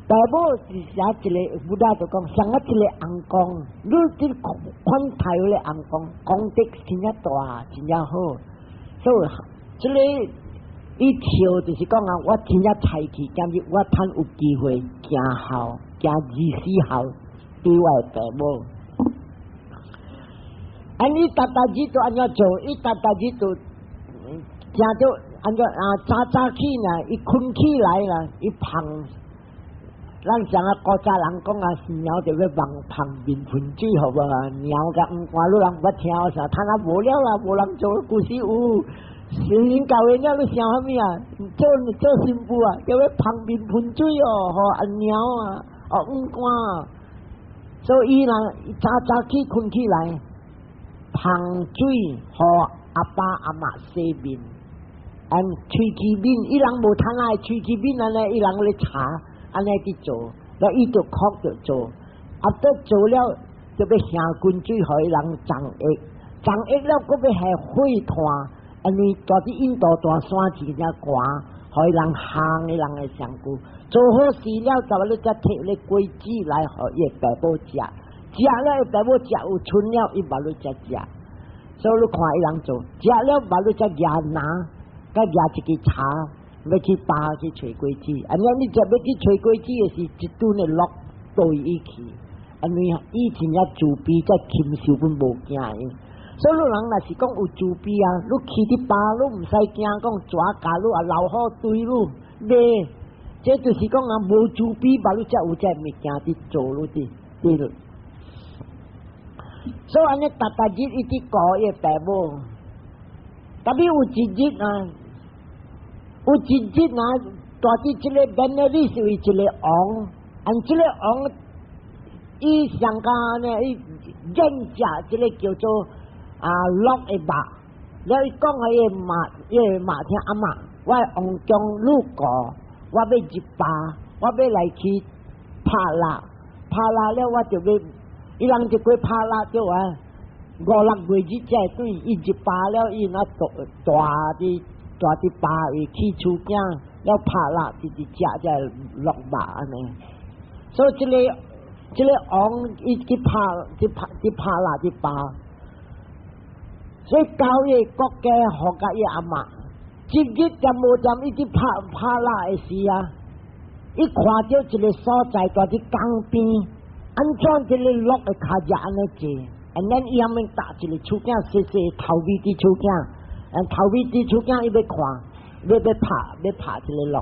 爸母是寫一个，Buddha 就講，像啊一个尪公，你這款待彼个尪公，功德真正大，真正好。所以這个伊笑就是講啊，我真正菜氣，今日我趁有機會行孝，行二死孝，對我的爸母。啊，你逐逐日都按怎做？伊逐逐日都行著按怎啊？早早起呢，伊睏起來啦，伊芳。咱像啊古早人講啊，貓就欲放芳面盆水，好無啊？貓共黃瓜，汝人捌聽啥？趁啊無了啦，無人做，舊時有聖人教的了，你想啥物啊？做做新婦啊，叫欲芳面盆水哦，予阿貓啊，哦黃瓜啊。所以伊人早早起睏起來，芳水予阿爸阿嬤洗面，按喙齒面，伊人無通愛喙齒面按呢，伊人咧搽。按呢去做，了伊就哭著做。，after 做了就欲獻滾水予人浸浴，浸浴了，閣欲下火炭，因為蹛佇印度大山真正寒，予人烘的人的身軀。做好事了，就你才提咧果子來予伊的爸母食，食了伊爸母食有賰了，伊嘛你才食。所以你看伊人做，食了嘛你才舉籃，佮舉一支柴，欲去芭去揣果子。按呢你食欲去揣果子的是一陣的鹿對伊去，因為伊真正慈悲，才禽獸本無驚伊。所以你人若是講有慈悲啊，你去佇芭，你毋使驚講蛇咬你啊，老虎追你，袂。這就是講啊，無慈悲，嘛你才有這物件佇做你佇佇。所以按呢，逐逐日伊佇顧伊的爸母，特別有一日啊，有一日啊，蹛佇這个 Benares 是為一個王，按這個王，伊上加呢，伊認食這个叫做啊鹿的肉，了伊講予伊的媽，伊的媽聽阿媽，我的王宮愈顧，我欲入芭，我欲來去拍獵，拍獵了我就欲，伊人就過拍獵對啊，五六月日才會轉，伊入芭了，伊若蹛蹛佇蹛佇芭位起厝囝，了拍獵直直食這鹿肉按呢。所以這个這个王伊去拍去拍去拍獵去芭，所以交伊國家予共伊阿媽。一日踮無踮，伊佇拍拍獵的時啊，伊看著一个所在蹛佇江邊，按怎這个鹿的跤跡按呢濟？And then 伊後面搭一个厝囝，細細頭尾佇厝囝，頭尾佇厝囝伊欲看，欲欲拍欲拍這个鹿。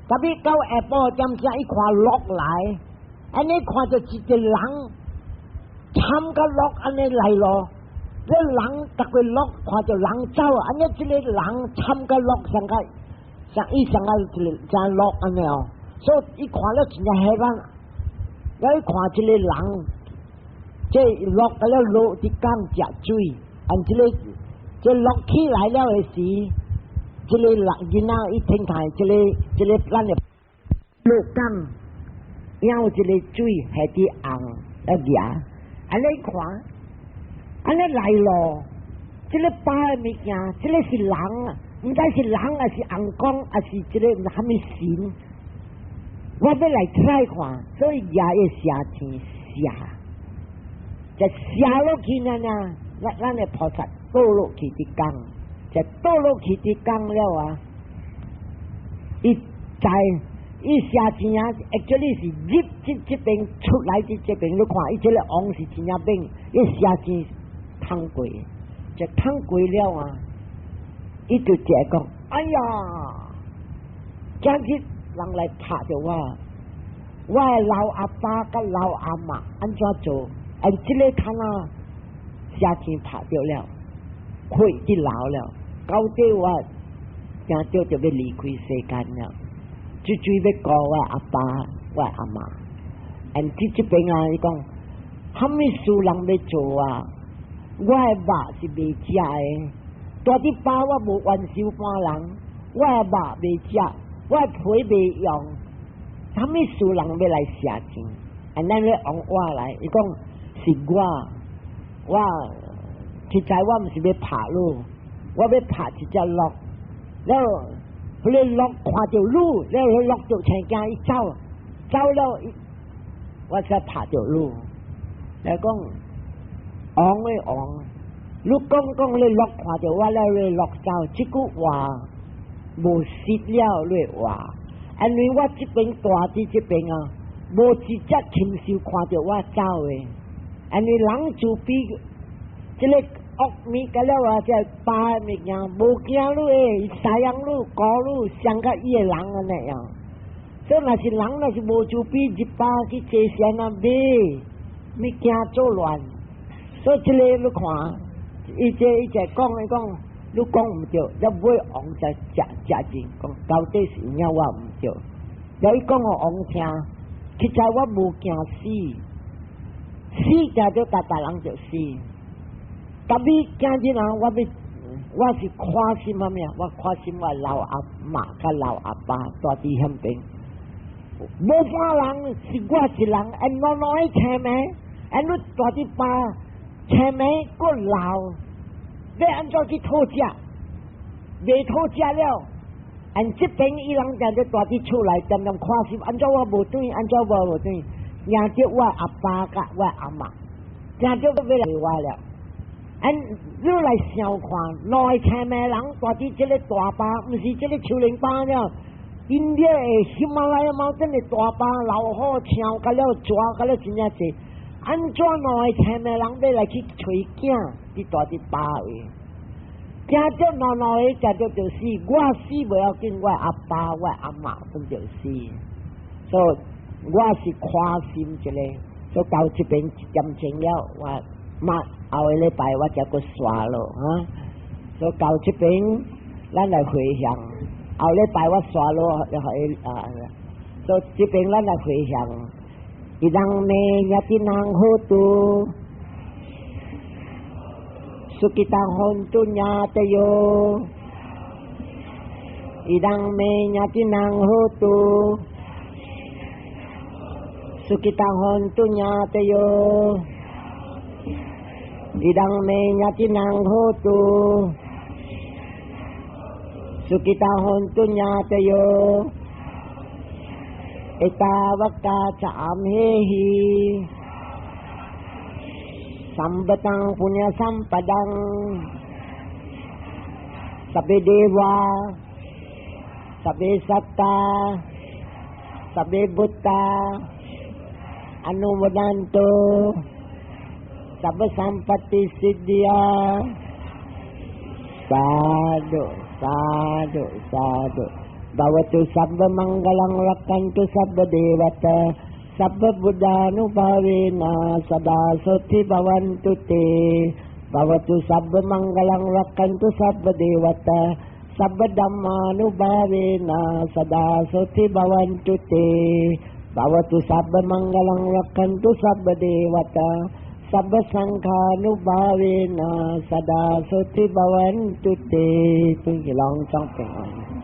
特別到下晡點鐘，伊看鹿來，按呢看著一個人參個鹿按呢來咯。這人逐個鹿看著人走，按呢這個人參個鹿像個像伊像個一個像鹿按呢哦，所以伊看了真正嚇人。了伊看這個人，這鹿了落佇江食水，按這個這鹿起來了的時，這個人囡仔伊聽看這個這個咱的落江，有一個水係佇紅來掠，按呢看。按呢來咯，這个芭的物件，這个是人啊，毋知是人還是尪公，還是這个啥物神？我欲來 try 看，所以舉伊射箭射，就射落去呢呢，咱咱的菩薩倒落去佇江，就倒落去佇江了啊！伊在伊射箭啊，actually 是入這這邊出來佇這邊，你看伊這个王是真正猛，伊射箭。通過，就通過了啊！伊就一講：哎呀，今日人來拍著我，我的老阿爸佮老阿媽按怎做？按這个看啊，射箭拍著了，血佇流了，到底我驚著就欲離開世間了，最最欲顧我阿爸、我阿媽。按這這邊啊，伊講，啥物事人欲做啊？我的肉是袂食的，蹛佇芭我無冤仇半人，我的肉袂食，我的皮袂用，啥物事人欲來射箭？按咱咧王我來，伊講是我，我實在我毋是欲拍你，我欲拍一隻鹿，了彼个鹿看著你，了彼鹿就青驚伊走，走了，我才拍著你，來講。王的王，你講講你鹿看著我了，你鹿走，這句話無實了你話，因為我這邊蹛佇這邊啊，無一隻禽獸看著我走的，因為人慈悲，這个惡物個了啊，這芭的物件無驚你的，西洋你顧你，像甲伊的人按呢樣。所以若是人若是無慈悲入芭去坐禪啊，袂物件作亂。所以這个你看，伊這伊這講伊講，你講毋對，了尾王才食食認講，到底是有影我毋對。了伊講予王聽，其實我無驚死，死定著逐逐人就死。特別今日啊，我欲我是看心啥物啊？我看心我老阿媽佮老阿爸蹛佇遐邊。無半人是我一人，and 兩兩个青暝，and 你蹛佇巴青暝閣老，欲按怎去討食？袂討食了，and 這邊伊人定咧蹛佇厝內，恬恬看戲，按怎我無轉，按怎我無轉，驚著我阿爸佮我阿嬤，驚著欲來我了。And 你來想看，兩个青暝人蹛佇這个大巴，毋是這个樹林巴了。印度的喜馬拉雅 mountain 的大巴，老虎槍甲了蛇甲了真正濟，按怎兩个青暝人欲來去揣囝，佇蹛佇巴位，驚著兩兩个驚著著死，我死無要緊，我阿爸我阿嬤攏著死，所以我是寬心一个，所以到這邊一點鐘了，我嘛後個禮拜我才閣煞落哈，所以到這邊咱來回向。後禮拜我煞落，就予啊，所以這邊咱來回向，伊當メญาตินังโหตุสุขิตังหนตุญาตโยอิดังเมญาตินังโหตุสุขิตังหนตุญาตโยอิดังเมญาตินังโหตุสุขิตังหนตุญาตโยเอตาวกาจามเหหิสัมปตังปุญญสัมปดังสัพเพเดวาสัพเพสัตตาสัพเพบุตตาอนุโมทันตุสัพพสัมปติสิทธิยาสาธุสาธุสาธุ භවතු සබ්බ මංගලං රක්ඛන්තු සබ්බ දේවතා සබ්බ බුද්ධානුභාවේන සදා සොත්ති භවන්තු තේ. භවතු සබ්බ මංගලං රක්ඛන්තු සබ්බ දේවතා සබ්බ ධම්මානුභාවේන සදා සොත්ති භවන්තු තේ. භවතු සබ්බ මංගලං රක්ඛන්තු සබ්බ දේවතා සබ්බ සංඝානුභාවේන සදා සොත්ති භවන්තු තේ. 對，攏總平安。